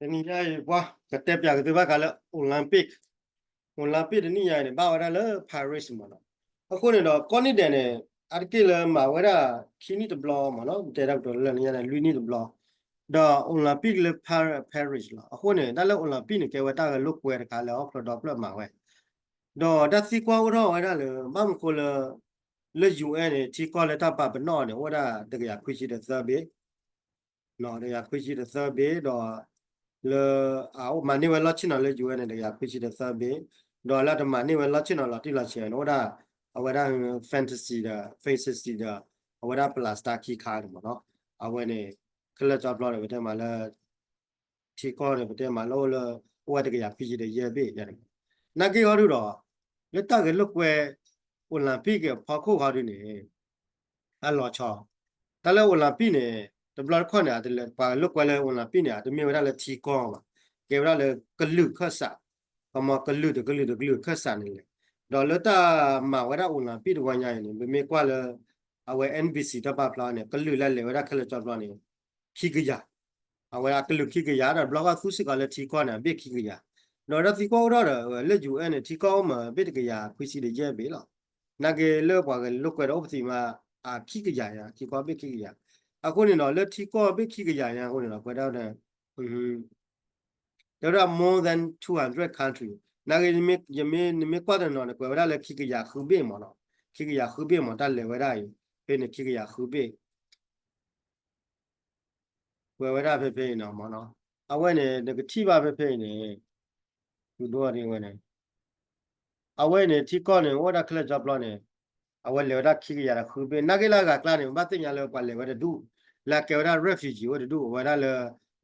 တနံၤညါအံၤ ပှၤကတဲပၠးက့ၤသုဘၣ်ဃးလၢ Olympic, Olympic တနံၣ်ညါအံၤန့ၣ် ဘၣ်ဝဲဒၣ်လၢ Paris မ့ၢ်နီၤ. အဃိန့ၣ်ဒီး ကိးနံၣ်ဒဲးန့ၣ် အါတက့ၢ်လၢမၤဝဲဒၣ် ခံနံၣ်တဘျီမ့ၢ်နီၤ, ပတဲတၢ်ကတိၤလၢညါန့ၣ် လွံၢ်နံၣ်တဘျီ, ဒီး Olympic လၢ Paris လီၤ. အဃိန့ၣ် တၢ်လၢ Olympic န့ၣ် ကဲဝဲတၢ်ဂဲၤလိာ်ကွဲတခါလၢဟီၣ်ခိၣ်ဒီဖျၢၣ်မၤဝဲ, ဒီးတၢ်သံကွၢ်အိၣ်ထီၣ်ဝဲဒၣ်လၢ ဘၣ်မနုၤဃိလၢ လၢ ယူၣ်အဲၣ် န့ၣ် ထံကီၢ်လၢတၢ်ပာ်ပနီၣ်န့ၣ် အိၣ်ဝဲဒၣ်တကယၤခွံဆံဒီးသၢဘ့ၣ်, တကယၤခွံဆံဒီးသၢဘ့ၣ်ဒီး လၢ အမၤန့ၢ်ဝဲလီၢ်ဆ့ၣ်နီၤလၢ ယူၣ်အဲၣ် န့ၣ် တကယၤခွံဆံဒီးသၢဘ့ၣ်, ဒီးလၢတမၤန့ၢ်ဝဲလီၢ်ဆ့ၣ်နီၤလီၤတံၢ်လီၤဆဲးန့ၣ် အိၣ်ဒၣ် အဝဲဒၣ် fantasy ဒီး fantasy ဒီး အဝဲဒၣ် ပလၢ်စတၢ်ခံခါန့ၣ်မ့ၢ်နီၤ. အဝဲန့ၣ် ခဲလၢာ်ကၠီဖျီန့ၣ် ပတဲမးလၢ ထံကီၢ်န့ၣ် ပတဲမးလၢအိၣ်လၢ အိၣ်ဝဲတကယၤခွံဆံဒီးယဲၢ်ဘ့ၣ်န့ၣ်, နာ်က့ဟီဒုဒီး လၢတၢ်ဂဲၤလိာ်ကွဲ Olympic အဖီခိၣ်ဟီဒုန့ၣ် အလီၤဆီ, တၢ်လၢ Olympic န့ၣ် တဘျီတခီၣ်န့ၣ် ပှၤလိာ်ကွဲလၢ Olympic န့ၣ် အတမ့ၢ်ဝဲဒၣ်လၢထံကီၢ်ဘၣ်, ကဲဝဲဒၣ်လၢကလုာ်ခၢၣ်စး, ကမၤကလုာ်တကလုာ်တကလုာ်ခၢၣ်စးန့ၣ်လဲၣ်. ဒီးလၢတၢ်မၤဝဲဒၣ် Olympic တဝီညါအံၤန့ၣ် ပမ့ၢ်ကွၢ်လၢ အဝဲ N B C တၢ်ပာ်ဖျါန့ၣ် ကလုာ်လၢလဲၤဝဲဒၣ်ခဲလၢာ်ကၠီဖျီန့ၣ် ခံကယၤ, အဝဲဒၣ်ကလုာ်ခံကယၤ ဒီးတဘျီဃီသူစ့ၢ်ကီးလၢထံကီၢ်န့ၣ် အဘ့ၣ်ခံကယၤ, ဒီးတၢ်သံကွၢ်အိၣ်ထီၣ်ဒီး လၢ ယူၣ်အဲၣ် န့ၣ် ထံကီၢ်အိၣ်မးဘ့ၣ်တကယၤခွံဆံဒီးယဲၢ်ဘ့ၣ်လီၤ. နာ်က့လၢပှၤဂဲၤလိာ်ကွဲဒီးအိၣ်ပသံးမး အခံကယၤညါ ထံကီၢ်ဘ့ၣ်ခံကယၤ, အဃိန့ၣ်ဒီး လၢထံကီၢ်ဘ့ၣ်ခံကယၤညါအဃိန့ၣ်ဒီး ပဝဲဒၣ် တဲဝဲဒၣ် more than two hundred country, နာ်က့ နမ့ၢ်ကွၢ်တနီၤန့ၣ် ကွဲးဝဲဒၣ်လၢခံကယၤဃုဘ့ၣ်မ့ၢ်နီၤ, ခံကယၤဃုဘ့ၣ်မ့ၢ်တၢ်လဲၤဝဲဒၣ်အံၤ, ဖဲန့ၣ်ခံကယၤဃုဘ့ၣ် ကွဲးဝဲဒၣ်ဖဲဖဲအံၤနီၤမ့ၢ်နီၤ, အဝဲန့ၣ် နကထံၣ်ဘၣ်ဖဲဖဲအံၤန့ၣ်, ဒ်ဝဲန့ၣ် အဝဲန့ၣ် ထံကီၢ်န့ၣ် အိၣ်ဝဲဒၣ်ခဲလၢာ်ကၠီဖျီန့ၣ်, အဝဲလဲၤဝဲဒၣ်ခံကယၤဒီးဃုဘ့ၣ်, နာ်က့လၢအဂၤကျါန့ၣ် ဘၣ်သ့ၣ်ညါလၢပှၤလဲၤဝဲတဒူၣ်, လၢအကဲဝဲဒၣ် refugee အိၣ်တဒူၣ်, အဝဲဒၣ်လၢ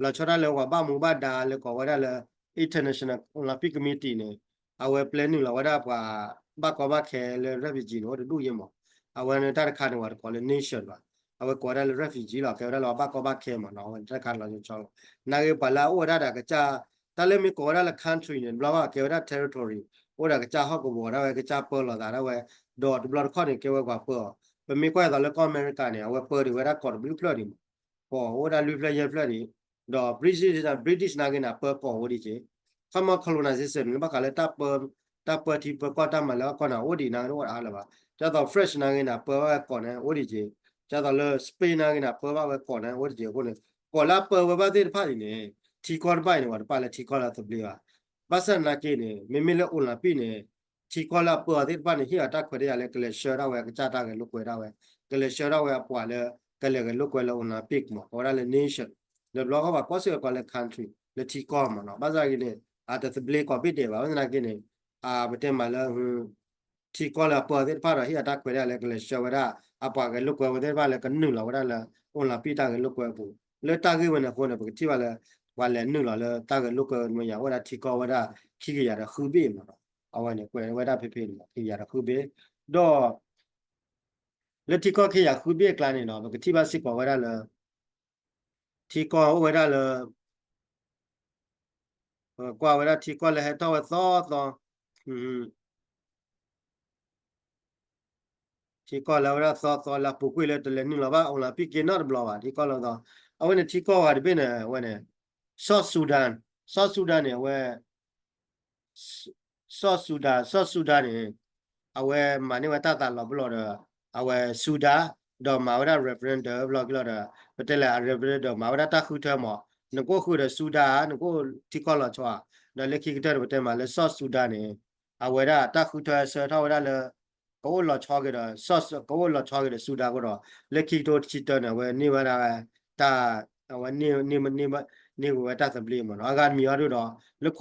လီၤဆီဒၣ်လၢပှၤဘၣ်မူဘၣ်ဒါလၢကိးဝဲဒၣ်လၢ International Olympic Committee န့ၣ်, အဝဲပျဲနုာ်လီၤဝဲဒၣ်ပှၤဘၣ်ကီဘၣ်ခဲလၢ refugee န့ၣ် အိၣ်တဒူၣ်ယဲမး, အဝဲန့ၣ်တၢ်တခါန့ၣ် ပှၤတကိးလၢ nation ဘၣ်, အဝဲကိးဝဲဒၣ်လၢ refugee လီၤ, ကဲဝဲဒၣ်လၢပှၤဘၣ်ကီဘၣ်ခဲမးနီၤ, အဝဲန့ၣ်တၢ်တခါလီၤဆီလီၤ, နာ်က့ပှၤလၢအအိၣ်ဝဲဒၣ်ဒီးကစၢ်, တၢ်လၢမ့ၢ်ကိးဝဲဒၣ်လၢ country န့ၣ် တဘျီဘၣ်ကဲဝဲဒၣ် territory, အိၣ်ဒီးကစၢ်ဟီၣ်ကဝီၤဒၣ်ဝဲ ကစၢ်ပၢလီၤသးဒၣ်ဝဲ, ဒီးတဘျီတခီၣ်န့ၣ် ကဲဝဲပှၤပၢအီၤ, ပမ့ၢ်ကွၢ်အသိးလၢကီၢ်အမဲရကၤန့ၣ် အဝဲပၢဒံးဝဲဒၣ်ကီးတဘျုးဖျၢၣ်ဒံးမး, ကီးအိၣ်ဝဲဒၣ်လွံၢ်ဖျၢၣ်ယဲၢ်ဖျၢၣ်ဒံး, ဒီး British, British နာ်က့န့ၣ် ပၢကီးအိၣ်ဒံးက့, ခီမီ colonization န့ၣ် ဘၣ်ဃးလၢ တၢ်ပၢထံပၢကီၢ်တၢ်မၤလၢအကီၢ်န့ၣ် အိၣ်ဒံးနာ်က့န့ၣ် အိၣ်အါလၢၤဘၣ်, ဒ်သိး French နာ်က့န့ၣ် ပၢဘၣ်ဝဲကီးန့ၣ် အိၣ်ဒံးက့, ဒ်သိးလၢ Spain နာ်က့န့ၣ် ပၢဘၣ်ဝဲကီးန့ၣ် အိၣ်ဒံးက့အဃိန့ၣ်, ကီးလၢအပၢဝဲဘၣ်သ့ၣ်တဖၣ်အံၤန့ၣ်, ထံကီၢ်တဖၣ်အံၤန့ၣ် ပှၤတပာ်လၢထံကီၢ်လၢသဘျ့ဘၣ်, ဘၣ်ဆၣ်နာ်က့န့ၣ် မ့မ့ၢ်လၢ Olympic န့ၣ် ထံကီၢ်လၢအပၢအီၤသ့ၣ်တဖၣ်န့ၣ် ဟ့ၣ်အီၤတၢ်ခွဲးတၢ်ယာ်လၢကလဲၤဆှၢဒၣ်ဝဲကစၢ်တၢ်ဂဲၤလိာ်ကွဲဒၣ်ဝဲ, ကလဲၤဆှၢဒၣ်ဝဲအပှၤလၢ ကလဲၤဂဲၤလိာ်ကွဲလၢ Olympic မး ကိးဝဲဒၣ်လၢ nation, ဒီးတဘျီဃီပှၤကိးစ့ၢ်ကီးလၢ country လၢထံကီၢ်မးနီၤ, ဘၣ်ဆၣ်က့န့ၣ် အတသဘျ့ကိးဘ့ၣ်ဒဲးဘၣ်, ဘၣ်ဆၣ်နာ်က့န့ၣ် ပတဲမးလၢ ထံကီၢ်လၢအပၢအီၤသ့ၣ်တဖၣ်ဒီး ဟ့ၣ်အီၤတၢ်ခွဲးတၢ်ယာ်လၢကလဲၤဆှၢဝဲဒၣ် အပှၤဂဲၤလိာ်ကွဲဝဲသ့ၣ်တဖၣ်လၢကနုာ်လီၤဝဲဒၣ်လၢ Olympic တၢ်ဂဲၤလိာ်ကွဲအပူၤ, လၢတၢ်ဂ့ၢ်ဝဲန့ၣ်အဃိန့ၣ် ပကထံၣ်ဘၣ်လၢ ပှၤလဲၤနုာ်လီၤလၢတၢ်ဂဲၤလိာ်ကွဲဝဲန့ၣ် အိၣ်ဝဲဒၣ်ထံကီၢ်ဝဲဒၣ် ခံကယၤဒီးဃုဘ့ၣ်မးနီၤ, အဝဲန့ၣ် ကွဲးဝဲဒၣ်ဖဲဖဲန့ၣ် ခံကယၤဒီးဃုဘ့ၣ်, ဒီး လၢထံကီၢ်ခံကယၤဃုဘ့ၣ်အကျါန့ၣ်နီၤ ပကထံၣ်ဘၣ်စ့ၢ်ကီးဝဲဒၣ်လၢ ထံကီၢ်အိၣ်ဝဲဒၣ်လၢ ပကွၢ်ဝဲဒၣ်ထံကီၢ်လၢဟဲထီၣ်ဝဲသီသီ, ထံကီၢ်လၢဝဲဒၣ်သီသီလၢအပူၤကွံာ်လၢတလဲၤနုာ်လီၤဘၣ် Olympic က့ၤနီတဘျီဘၣ် ထံကီၢ်လၢသီ, အဝဲန့ၣ်ထံကီၢ်ဂၤတဘ့ၣ်န့ၣ် အဝဲန့ၣ် South Sudan, South Sudan န့ၣ် အဝဲ South Sudan, South Sudan န့ၣ် အဝဲမၤန့ၢ်ဝဲတၢ်သးလီၤပလိာ်ဒီး အဝဲ Sudan ဒီးမၤဝဲဒၣ် referendum ဘျီက့ၤလီၤဒီး ပတဲလဲၣ် referendum မၤဝဲဒၣ်တၢ်ဃုထၢမး, နကအိၣ်ဃုာ်ဒီး Sudan နကအိၣ်ထံကီၢ်လီၤဆီဧါ, ဒီးလၢခံကတၢၢ်န့ၣ် ပတဲမးလၢ South Sudan န့ၣ် အဝဲဒၣ်တၢ်ဃုထၢဆၢထီၣ်ဝဲဒၣ်လၢ ကအိၣ်လီၤဆီက့ၤဒီး ကအိၣ်လီၤဆီက့ၤဒီး Sudan အဃိဒီး လၢခံကထိတဆံတၢန့ၣ် အဝဲန့ၢ်ဝဲဒၣ် တၢ် အဝဲန့ၢ် န့ၢ်ဝဲတၢ်သဘျ့မးနီၤ, အဂၤတမံၤအီၤဒုဒီး လၢ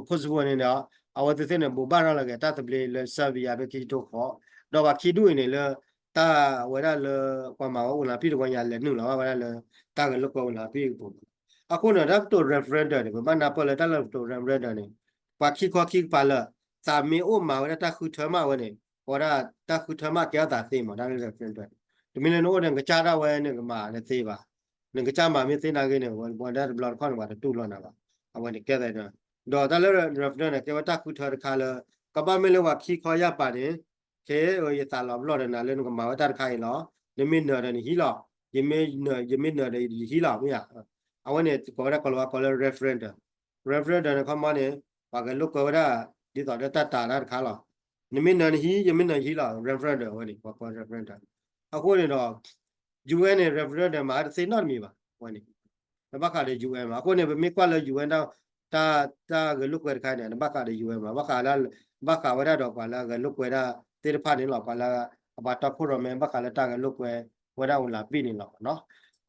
Kosovo န့ၣ်ဒီး အဝဲသ့ၣ်န့ၣ် ဘိးဘၣ်ထီၣ်လီၤက့ၤတၢ်သဘျ့လၢ Serbia ဖဲခံကထိဃိး, ဒီးပှၤခံဒူၣ်အံၤန့ၣ်လၢ တၢ်ဝဲဒၣ်လၢ ပှၤမၤဝဲ Olympic တဝီညါလဲၤနုာ်လီၤဘၣ်ဝဲဒၣ်လၢ တၢ်ဂဲၤလိာ်ကွဲ Olympic အပူၤ, အဃိန့ၣ် တၢ်ကတိၤ referendum န့ၣ် ပဘၣ်နၢ်ပၢၢ်လၢတၢ်လၢကတိၤ referendum န့ၣ် ပှၤခံခီခံကပၤလၢာ် သးမ့ၢ်အိၣ်မၤဝဲဒၣ်တၢ်ဃုထၢမးဝဲန့ၣ် ပဝဲဒၣ်တၢ်ဃုထၢမးကဲထီၣ်သးသ့မး တၢ်လၢ referendum န့ၣ်, တမ့ၢ်လၢနအိၣ်ဒီး နကစၢ်ဒၣ်ဝဲနကမၤနသ့ဘၣ်, နကစၢ်မၤမ့ၢ်သ့နာ်က့န့ၣ် ပဝဲဒၣ်တဘျီတခီၣ်န့ၣ် ပှၤတတူၢ်လိာ်နၤဘၣ်, အဝဲန့ၣ်ကဲသးဒီး ဒီးတၢ်လၢ referendum န့ၣ် ကဲဝဲတၢ်ဃုထၢတခါလၢ ကဘၣ်မ့ၢ်လၢပှၤခံခီယၢ်ပၤန့ၣ် ခဲအံၤယသးလီၤပလိာ်ဒီးနၤလၢနကမၤဝဲတၢ်တခါအံၤလီၤ, နမ့ၢ်နၢၤဒီးနဟံးလီၤ, ယမ့ၢ်နၢၤဒီးယဟံးလီၤ မ့ၢ်ဧါ, အဝဲန့ၣ် ကိးဝဲဒၣ်ကိးလီၤဝဲကိးလၢ referendum referendum န့ၣ် ခီမီန့ၣ် ပှၤဂဲၤလိာ်ကွဲဝဲဒၣ် ဒ်သိးဒီးတၢ်တာ်တၢ်တခါလီၤ. နမ့ၢ်နၢၤနဟံၣ် ယမ့ၢ်နၢၤယဟံၣ်လီၤ referendum အဝဲန့ၣ် ပှၤကိး referendum. အဃိန့ၣ်ဒီး ယူၢ်အ့ၣ်န့ၣ် referendum မၤတသ့နီတမံၤဘၣ် အဝဲန့ၣ် နဘၣ်ဃးဒီး ယူၢ်အ့ၣ် မး. အဃိန့ၣ် ပမ့ၢ်ကွၢ်လၢ ယူၢ်အ့ၣ် တၢ် တၢ်ဂဲၤလိာ်ကွဲတခါန့ၣ် နဘၣ်ဃးဒီး ယူၢ်အ့ၣ် မး ဘၣ်ဃးလၢ ဘၣ်ဃးဝဲဒၣ်ဒီးပှၤလၢအဂဲၤလိာ်ကွဲဒၣ်သ့ၣ်တဖၣ်န့ၣ်လီၤ. ပှၤလၢ အပှၤတီခိၣ်ရိၣ်မဲ ဘၣ်ဃးလၢတၢ်ဂဲၤလိာ်ကွဲဝဲဒၣ် Olympic န့ၣ်လီၤမးနီၤ.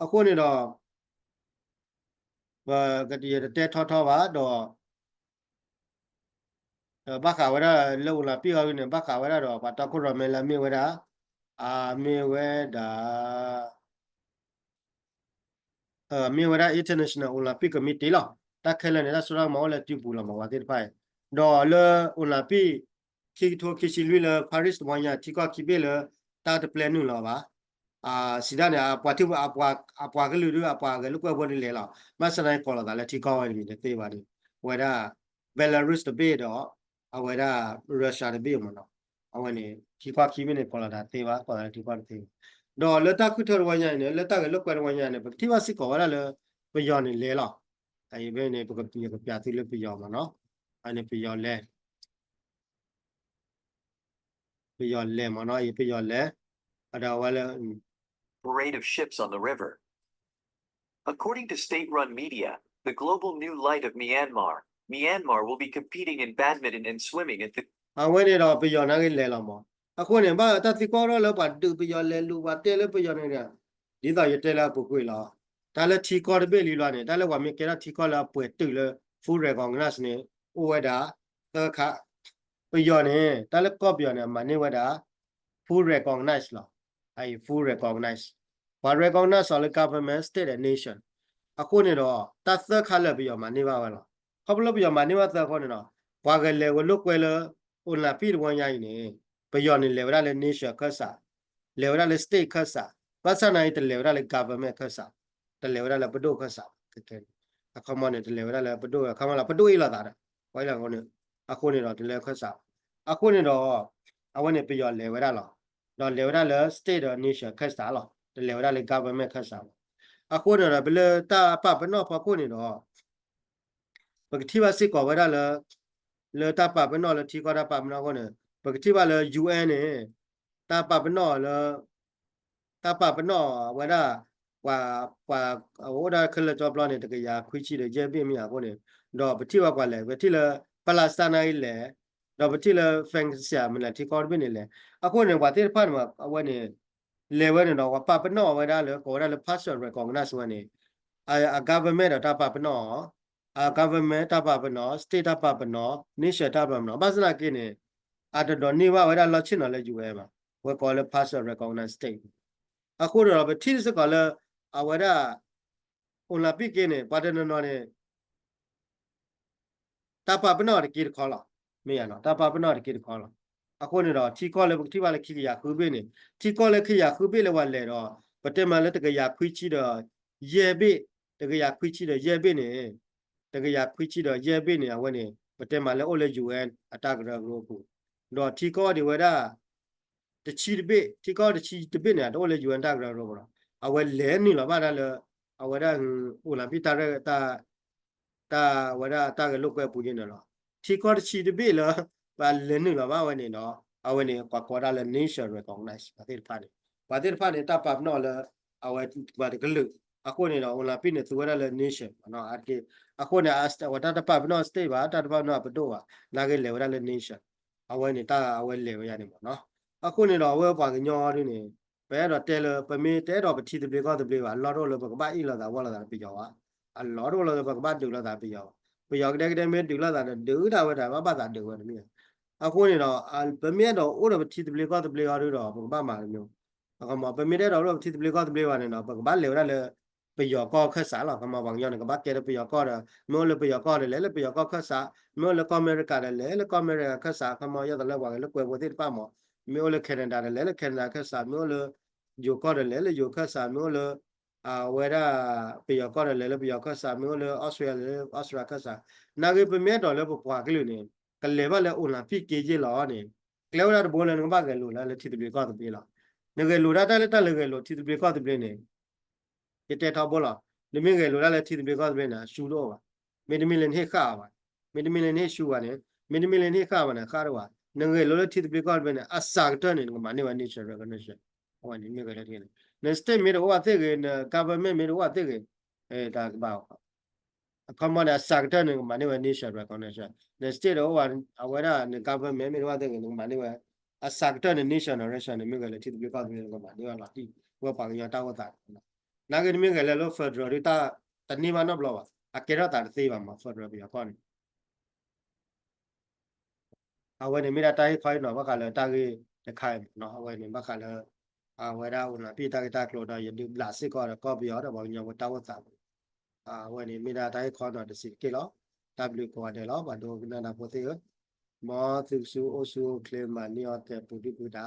အဃိန့ၣ်ဒီး ပကယတတဲထီထီဘၣ်ဒီး ဘၣ်ဃးဝဲဒၣ်လၢ Olympic အဂီၢ်န့ၣ် ဘၣ်ဃးဝဲဒၣ်ဒီး ပှၤတီခိၣ်ရိၣ်မဲလၢအမ့ၢ်ဝဲဒၣ် အမ့ၢ်ဝဲဒၣ် မ့ၢ်ဝဲဒၣ် International Olympic Committee လီၤ. တၢ်ခဲလၢာ်န့ၣ် တၢ်စိတၢ်ကမီၤအိၣ်လၢစုပူၤလီၤမး ပှၤသ့ၣ်တဖၣ်အံၤ. ဒီးလၢ Olympic ခံကထိခံဆံလွံၢ်လၢ Paris တဝီညါ ထံကီၢ်ခံဘ့ၣ်လၢ တၢ်တပျဲနုာ်လီၤဘၣ်. စံးဒၣ်န့ၣ် အပှၤထံၣ် အပှၤကလုာ်ဒုး အပှၤဂဲၤလိာ်ကွဲဖိဒုးလဲၤလီၤ. ဘၣ်ဆၣ်သနာ်က့ ကိးလီၤသးလၢထံကီၢ်ဝဲတမံၤ တသ့ဘၣ်န့ၣ် အဝဲဒၣ် Belarus တဘ့ၣ်ဒီး အဝဲဒၣ် Russia တဘ့ၣ်မးနီၤ. အဝဲန့ၣ် ထံကီၢ်ခံဘ့ၣ်န့ၣ် ကိးလီၤသးတသ့ဘၣ် ကိးလီၤသးလၢထံကီၢ်တသ့ဘၣ်. ဒီးလၢတၢ်ဃုထၢတဝီညါအံၤန့ၣ် လၢတၢ်ဂဲၤလိာ်ကွဲတဝီညါန့ၣ် ပကထံၣ်ဘၣ်စ့ၢ်ကီးဝဲဒၣ်လၢ ပယီၤန့ၣ်လဲၤလီၤ. အံၤဖဲန့ၣ် ပကပျးသုလၢပယီၤမးနီၤ. အန့ၣ်ပယီၤလဲၤ ပယီၤလဲၤမးနီၤ အံၤပယီၤလဲၤ အဒီးဝဲလၢ parade of ships on the river. According to state-run media, the Global New Light of Myanmar, Myanmar will be competing in badminton and swimming at the အဝဲန့ၣ်ဒီးပယီၤနာ်က့လဲၤလီၤမး. အဃိန့ၣ် ဘၣ်တၢ်သံကွၢ်ထီၣ်လၢပှၤဒုးပယီၤလဲၤလူၤပှၤတဲလၢပယီၤန့ၣ်ဒီး ဒ်သိးယတဲလၢအပူၤကွံာ်လီၤ. တၢ်လၢထံကီၢ်တဘ့ၣ်လံလီၤန့ၣ် တၢ်လၢပှၤမ့ၢ်ကဲထီၣ်ထံကီၢ်လၢအပှဲၤတုာ်လၢ full recognize န့ၣ် အိၣ်ဝဲဒၣ် သၢခါ ပယီၤန့ၣ် တၢ်လၢကီၢ်ပယီၤန့ၣ် အမၤန့ၢ်ဝဲဒၣ် full recognize လီၤ. အအံၤ full recognize ပှၤ recognize အီၤလၢ government, state and nation. အဃိန့ၣ်ဒီး တၢ်သၢခါလၢာ်ပယီၤမၤန့ၢ်ဘၣ်ဝဲလီၤ. ခီဖျိလၢပယီၤမၤန့ၢ်ဘၣ်သၢခါန့ၣ်ဒီး ပှၤဂဲၤလဲၤဝဲလိာ်ကွဲလၢ Olympic တဝီညါအံၤန့ၣ် ပယီၤန့ၣ်လဲၤဝဲဒၣ်လၢ nation ခၢၣ်စး, လဲၤဝဲဒၣ်လၢ state ခၢၣ်စး, ဘၣ်ဆၣ်နာ်က့တလဲၤဝဲဒၣ်လၢ government ခၢၣ်စး, တလဲၤဝဲဒၣ်လၢပဒိၣ်ခၢၣ်စး, အခီမီန့ၣ် တလဲၤဝဲဒၣ်လၢပဒိၣ် အခီမီလီၤ ပဒိၣ်အ့ၣ်လိာ်သးဒီး ပှၤအ့ၣ်လိာ်အဃိန့ၣ် အဃိန့ၣ်ဒီးတလဲၤခၢၣ်စး, အဃိန့ၣ်ဒီး အဝဲန့ၣ်ပယီၤလဲၤဝဲဒၣ်လီၤ. ဒီးလဲၤဝဲဒၣ်လၢ state ဒီး nation ခၢၣ်စးလီၤ. တလဲၤဝဲဒၣ်လၢ government ခၢၣ်စးဘၣ်. အဃိန့ၣ်ဒီး ပလၢတၢ်ပာ်ပနီၣ်ဖီခိၣ်န့ၣ်ဒီး ပကထံၣ်ဘၣ်စ့ၢ်ကီးဝဲဒၣ်လၢ လၢတၢ်ပာ်ပနီၣ်လၢထံကီၢ်တၢ်ပာ်ပနီၣ်အဃိန့ၣ် ပကထံၣ်ဘၣ်လၢ ယူၢ်အ့ၣ် န့ၣ် တၢ်ပာ်ပနီၣ်လၢ တၢ်ပာ်ပနီၣ်ဝဲဒၣ် ပှၤ ပှၤအိၣ်ဒၣ်ခဲလၢာ်ကၠီပျီန့ၣ် တကယၤခွံဆံဒီးယဲၢ်ဘ့ၣ်မ့ၢ်ဧါအဃိန့ၣ် ဒီးပထံၣ်ဘၣ်ပှၤလဲၤ ပထံၣ်လၢ Palestine န့ၣ်လဲၤ ဒီးပထံၣ်လၢ French မ့ၢ်လဲၣ် ထံကီၢ်တဘ့ၣ်န့ၣ်လဲၤ အဃိန့ၣ် ပှၤသ့ၣ်တဖၣ်န့ၣ် အဝဲန့ၣ် လဲၤဝဲန့ၣ်ဒီး ပှၤပာ်ပနီၣ်ဝဲဒၣ်လၢ ကိးဝဲဒၣ်လၢ partial recognize ဝဲန့ၣ် အ government ဒီးတၢ်ပာ်ပနီၣ်အီၤ အ government တၢ်ပာ်ပနီၣ် state တၢ်ပာ်ပနီၣ် nation တၢ်ပာ်ပနီၣ် ဘၣ်ဆၣ်သနာ်က့န့ၣ် အတဒိးန့ၢ်ဘၣ်ဝဲဒၣ်လီၢ်ဆ့ၣ်နီၤလၢ ယူၢ်အ့ၣ် ဘၣ် ဝဲကိးလၢ partial recognize state အဃိဒီး ပထံၣ်စ့ၢ်ကီးလၢ အဝဲဒၣ် Olympic က့န့ၣ် ပှၤတနီၤနီၤန့ၣ် တၢ်ပာ်ပနီၣ်တက့တခီလီၤ. မ့ၢ်ယါနီၤ တၢ်ပာ်ပနီၣ်တက့တခီလီၤ. အဃိန့ၣ်ဒီး ထံကီၢ်လၢပကထံၣ်ဘၣ်လၢခံကယၤဃုဘ့ၣ်န့ၣ် ထံကီၢ်လၢခံကယၤဃုဘ့ၣ်လၢပှၤလဲၤဒီး ပတဲမးလၢတကယၤခွံဆံဒီးယဲၢ်ဘ့ၣ် တကယၤခွံဆံဒီးယဲၢ်ဘ့ၣ်န့ၣ် တကယၤခွံဆံဒီးယဲၢ်ဘ့ၣ်န့ၣ် အဝဲန့ၣ် ပတဲမးလၢအိၣ်လၢ ယူၢ်အ့ၣ် အတၢ်ကရၢကရိအပူၤ ဒီးထံကီၢ်ဒံးဝဲဒၣ် တဆံတဘ့ၣ် ထံကီၢ်တဆံတဘ့ၣ်န့ၣ် အတအိၣ်လၢ ယူၢ်အ့ၣ် တၢ်ကရၢကရိပူၤလီၤ. အဝဲလဲၤနုာ်လီၤဘၣ်ဒၣ်လၢ အဝဲဒၣ် Olympic တၢ်ရဲၣ် တၢ် တၢ်ဝဲဒၣ်တၢ်ဂဲၤလိာ်ကွဲအပူၤန့ၣ်လီၤ. ထံကီၢ်တဆံတဘ့ၣ်လၢ ပှၤလဲၤနုာ်လီၤဘၣ်ဝဲန့ၣ်ဒီး အဝဲန့ၣ် ပှၤကိးဒၣ်လၢ nation recognize ပှၤသ့ၣ်တဖၣ်န့ၣ် ပှၤသ့ၣ်တဖၣ်န့ၣ် တၢ်ပာ်ပနီၣ်လၢ အဝဲပှၤတကလုာ် အဃိန့ၣ်ဒီး Olympic န့ၣ် သူဝဲဒၣ်လၢ nation အါတက့ၢ် အဃိန့ၣ် အဝဲတၢ်တပာ်ပနီၣ် state ဘၣ် တၢ်တပာ်ပနီၣ်ပဒိၣ်ဘၣ် နာ်က့လဲၤဝဲဒၣ်လၢ nation အဝဲန့ၣ် တၢ်အဝဲလဲၤဝဲယါန့ၣ်မးနီၤ. အဃိန့ၣ်ဒီး အဝဲပှၤကညီဒ်န့ၣ် ပအဲၣ်ဒိးတဲလၢ ပမ့ၢ်တအဲၣ်ဒိးပထံသဘျ့ကီၢ်သဘျ့ဘၣ် အလီၢ်တအိၣ်လၢပကဘၣ်အ့ၣ်လိာ်သးဝီလိာ်သးဒီးပယီၤဘၣ်. အလီၢ်တအိၣ်လၢပကဘၣ်ဒုးလိာ်သးပယီၤဘၣ်. ပယီၤကဒဲကဒဲမ့ၢ်ဒုးလိာ်သးဒီး ဒုးဒၣ်ဝဲဒၣ် ဘၣ်ဘၣ်သးဒုးဝဲတမ့ၢ်. အဃိန့ၣ်ဒီး ပမ့ၢ်အဲၣ်ဒိးအိၣ်ဒီးပထံသဘျ့ကီၢ်သဘျ့အီၤဒီး ပကဘၣ်မၤတမံၤ ပမ့ၢ်တအဲၣ်ဒိးအိၣ်ဒီးပထံသဘျ့ကီၢ်သဘျ့ဘၣ်န့ၣ်ဒီး ပကဘၣ်လဲၤဝဲဒၣ်လၢ ပယီၤကီၢ်ခၢၣ်စးလီၤ. ခီမီ ပှၤကညီန့ၣ် ကဘၣ်ကဲဒီးပယီၤကီၢ်ဒီး မ့ၢ်အိၣ်လၢပယီၤကီၢ်ဒီးလဲၤလၢပယီၤကီၢ်ခၢၣ်စး, မ့ၢ်အိၣ်လၢကီၢ်အမဲရကၤဒီးလဲၤလၢကီၢ်အမဲရကၤခၢၣ်စး. ခီမီ ယဲသိးလၢပှၤဂဲၤလိာ်ကွဲဖိသ့ၣ်တဖၣ်မး မ့ၢ်အိၣ်လၢ Canada ဒီးလဲၤလၢ Canada ခၢၣ်စး, မ့ၢ်အိၣ်လၢ ယိၤကီၢ်ဒီးလဲၤလၢယိၤခၢၣ်စး, မ့ၢ်အိၣ်လၢ အဝဲဒၣ် ပယီၤကီၢ်ဒီးလဲၤလၢပယီၤခၢၣ်စး, မ့ၢ်အိၣ်လၢ Australia လဲၤလၢ Australia ခၢၣ်စး. နာ်က့ပမ့ၢ်အဲၣ်ဒိးလၢပပှၤကလုာ်န့ၣ် ကလဲၤဘၣ်လၢ Olympic က့ယ့ၢ်လီၤန့ၣ် ကျဲဝဲဒၣ်တဘိလၢနကဘၣ်ဂဲၤလိာ်လၢ လၢထံသဘျ့ကီၢ်သဘျ့လီၤ. နဂဲၤလိာ်ဒၣ်တၢ်လၢတၢ်လၢဂဲၤလိာ်ထံသဘျ့ကီၢ်သဘျ့န့ၣ် ယတဲထီဘိလီၤ. နမ့ၢ်ဂဲၤလိာ်ဒၣ်လၢထံသဘျ့ကီၢ်သဘျ့န့ၣ် အရှုံးတအိၣ်ဘၣ်. မ့တမ့ၢ်လၢနဟ့ၣ်ဃာ်အီၤဘၣ်, မ့တမ့ၢ်လၢနဟ့ၣ်ဆူၣ်ဘၣ်န့ၣ်, မ့တမ့ၢ်လၢနဟ့ၣ်ဃာ်ဘၣ်န့ၣ် ဃာ်တဘၣ်. နဂဲၤလိာ်လၢထံသဘျ့ကီၢ်သဘျ့န့ၣ် အစှၤကတၢၢ်န့ၣ် နကမၤန့ၢ်ဝဲ national recognition. အဝဲန့ၣ်မ့ၢ်ဂဲၤလိာ်ထံန့ၣ်, န state မ့ၢ်တအိၣ်ဘၣ်သ့ၣ်ဂ့ၤ, န government မ့ၢ်တအိၣ်ဘၣ်သ့ၣ်ဂ့ၤ, တၢ်ကဘၣ် အခီမီန့ၣ် အစှၤကတၢၢ်န့ၣ် နကမၤန့ၢ်ဝဲ national recognition. န state တအိၣ်ဘၣ်, အဝဲဒၣ်န government မ့ၢ်တအိၣ်ဘၣ်သ့ၣ်ဂ့ၤ နကမၤန့ၢ်ဝဲ အစှၤကတၢၢ်န့ၣ် national recognition န့ၣ် မ့ၢ်ဂဲၤလၢထံသဘျ့ကီၢ်သဘျ့န့ၣ် နကမၤန့ၢ်ဝဲလီၤတံၢ် ဝဲပှၤကညီတၢ်အိၣ်သးန့ၣ်လီၤ. နာ်က့နမ့ၢ်ဂဲၤလၢ federal ဒုးတၢ်တန့ၢ်ဘၣ်နီတဘျီဘၣ်, အကဲထီၣ်သးတသ့ဘၣ်မး federal ပယီၤကီၢ်န့ၣ် အဝဲန့ၣ်မ့ၢ်ဒၣ်တၢ်ဟ့ၣ်ခီဟ့ၣ်နီၤဘၣ်ဃးလၢတၢ်ဂ့ၢ်တခါအံၤမးနီၤ, အဝဲန့ၣ်ဘၣ်ဃးလၢ အဝဲဒၣ်အိၣ်နၢ်ပံၢ်တၢ်ဂ့ၢ်တၢ်ကျိၤဒီး ယဒုးဘျးစ့ၢ်ကီးဒီးကီၢ်ပယီၤဒီးပှၤကညီဖိတၢ်အိၣ်သးမး, အဝဲန့ၣ်မ့ၢ်ဒၣ်တၢ်ဟ့ၣ်ခီနီၤတစဲးတက့ၢ်လီၤ. တၢ်ဘျုးကိးဂၤဒဲးလီၤ, ပှၤဒိကနၣ်တၢ်ဖိသ့ၣ်ဧၢ, မ်သုကဆူအိၣ်ဆူၣ်အိၣ်ချ့မၤန့ၢ်အီၣ်ကဲပူၤဒုၣ်ပူၤဒါ